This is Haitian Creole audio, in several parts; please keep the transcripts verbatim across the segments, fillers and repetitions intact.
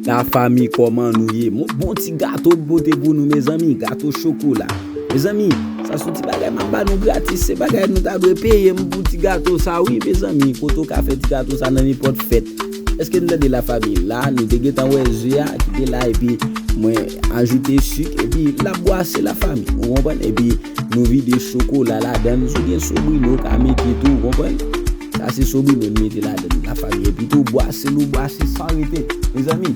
Lafanmi, kòman nou ye? Mon bon ti gato m pote pou nou, mezanmi, gato chokola. Mezanmi, sa se yon ti bagay m ap ba nou gratis, se bagay nou ta dwe peye m pou ti gato sa, wi, mezanmi. Kote w ka fè ti gato sa nan nenpòt fèt. Èske n tande, lafanmi? La, nou te gentan wè ze a ki te la, epi mwen ajoute sik, epi l ap bwase, lafanmi. Ou konprann? Epi nou vide chokola ladan l. Si w gen sobrilo, w ka mete tou, ou konprann? Sa se sobrilo n mete ladan l, lafanmi. Epi tou, bwase l, ou bwase san rete. Mezanmi,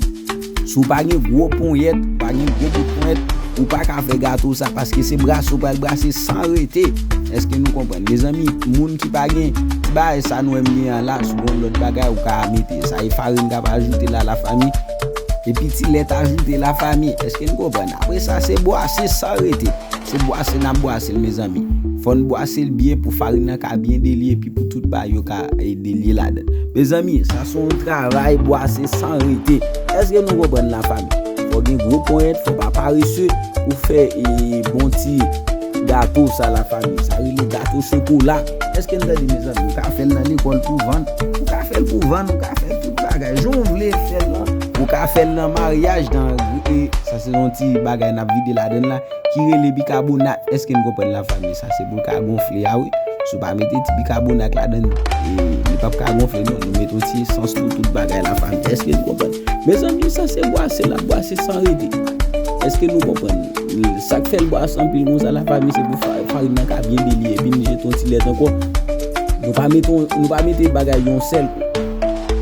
si w pa gen gwo ponyèt, pa gen gwo bout ponyèt, ou pa ka fè gato sa, paske se brase w pral brase san rete. Èske nou konprann? Mezanmi, moun ki pa gen ti bagay sa nou wè m gen an la, si w gen yon lòt bagay, ou ka mete. Sa e farin k ap ajoute la, lafanmi. Epi ti lèt ajoute, lafanmi. Èske n konprann? Apre sa, se bwase san rete. Se bwase n ap bwase l, mezanmi. Fò n bwase l byen pou farin nan ka byen delye, epi pou tout bagay yo ka, e, delye ladan l. Mezanmi, sa se yon travay bwase san rete. Èske nou konprann, lafanmi? Fò gen gwo ponyèt, fò pa parese pou fè, e, bon ti gato sa, lafanmi. Sa rele gato chokola. Èske n tande, mezanmi? Ou ka fè l nan lekòl pou vann. Ou ka fè l pou vann, ou ka fè l tout bagay. Jan w vle fè l lan. Ou ka fè l nan maryaj, nan, e, sa se yon ti bagay n ap vide ladan l la, ki rele bikabonat. Èske n konprann, lafanmi? Sa se pou l ka gonfle a, wi. Si w pa mete ti bikabonat ladan l, e, li p ap ka gonfle, non. Nou mete yon ti esans pou tout bagay, lafanmi. Èske n konprann? Mezanmi, sa se bwase, l ap bwase san rete. Èske nou konprann? Sa k fè l bwase anpil konsa, lafanmi, se pou fa-, farin nan ka byen delye, epi n jete yon ti lèt ankò. Nou pa mete, nou pa mete bagay yon sèl kou.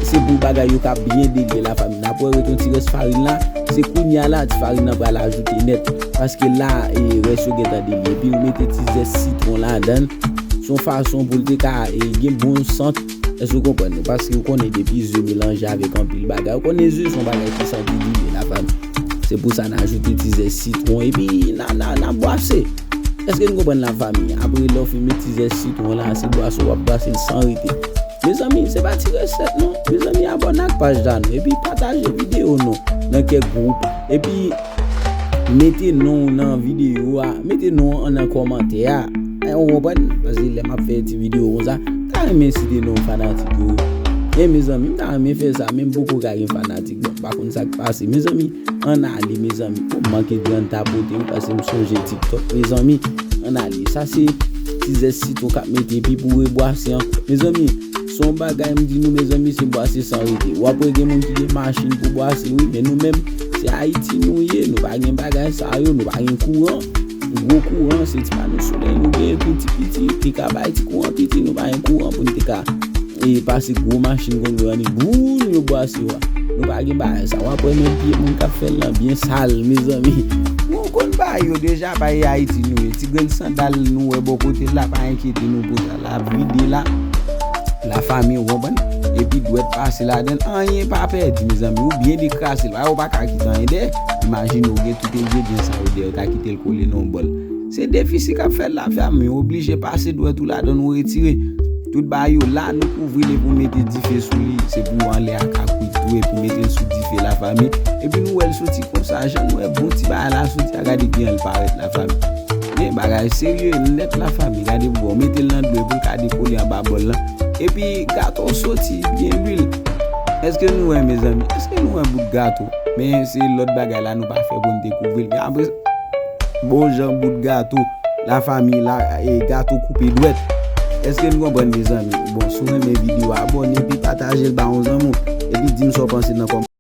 Se pou bagay yo ka byen delye, lafanmi. N ap wè ret yon ti rès farin la. Se kounye a la, ti farin nan pral ajoute nèt. Paske la, e, rès yo gentan delye. Epi nou mete ti zès sitwon ladan l. Se yon fason pou l te ka, e, gen bon sant. Èske w konprann? Paske w konnen depi ze melanje avèk anpil bagay. Ou konnen ze se yon bagay ki santi li ye, lafanmi. Se pou sa n ajoute ti zès sitwon. Epi n a, n a, n a bwase. Èske n konprann, lafanmi? Apre lè w fin met ti zès sitwon la, se bwase w ap bwase l san rete. Mezanmi, se pa ti resèt non. Mezanmi, abòne ak paj la non. Epi pataje videyo nou nan kèk gwoup. Epi mete non w nan videyo a. Mete non w nan kòmantè a. E, ou konprann? Paske lè m ap fè ti videyo konsa, m ta renmen site non fanatik yo, wi. E, mezanmi, m ta renmen fè sa, men m poko ka gen fanatik. Bon, m pa konn sa k pase. Mezanmi, ann ale, mezanmi. Ou manke di ann tapote, wi, paske m sonje TikTok, mezanmi. Ann ale. Sa se ti zès sitwon k ap mete epi pou rebwase ankò. Mezanmi, se yon bagay m di nou, mezanmi, se bwase san rete. W ap wè gen moun ki gen machin pou bwase, wi, men nou menm, se Ayiti nou ye, nou pa gen bagay sa yo, nou pa gen kouran. Gwo kouran, se ti pano solèy nou genyen tou, ti piti, te ka bay ti kouran piti, nou pa gen kouran pou n te ka e pase gwo machin konn yo annik boum, yo bwase yo a. Nou pa gen bagay sa. W ap wè menm pye moun k ap fè l lan byen sal, mezanmi. Nou konn bagay yo deja, pa e Ayiti nou ye. Ti grenn sandal nou wè bò kote l la, pa enkyete nou pou sa. L ap vide la. Lafanmi, ou konprann? Epi dwèt pase ladan l, anyen pa pèdi, mezanmi. Ou byen dekrase l. Ou pa ka kite anyen dèyè. Imajine w gen tout engredyan sa yo dèyè, ou ta kite l kole nan yon bòl. Se defisi k ap fè l, lafanmi, ou oblije pase dwèt ou ladan l, ou retire. Tout bagay yo la, nou kouvri l epi w mete dife sou li. Se pou anlè a ka kwit tou epi w mete l sou dife, lafanmi. Epi nou wè l soti konsa, jan nou wè bon ti bagay la soti a, gade kijan l parèt, lafanmi. Men bagay serye nèt, lafanmi. Gade pou w mete l nan dlo epi l ka dekole anba bòl lan. Epi gato soti, gen lwil. Èske nou wè, mezanmi? Èske nou wè bout gato? Men se lòt bagay la nou pa fè pou n te kouvri l. Men apre, bon jan bout gato, lafanmi, la, e, gato koupe dwèt. Èske n konprann, mezanmi? Bon, si w renmen videyo a, abòne epi pataje l ba yon zanmi w. Epi di m sa w panse nan kòmantè.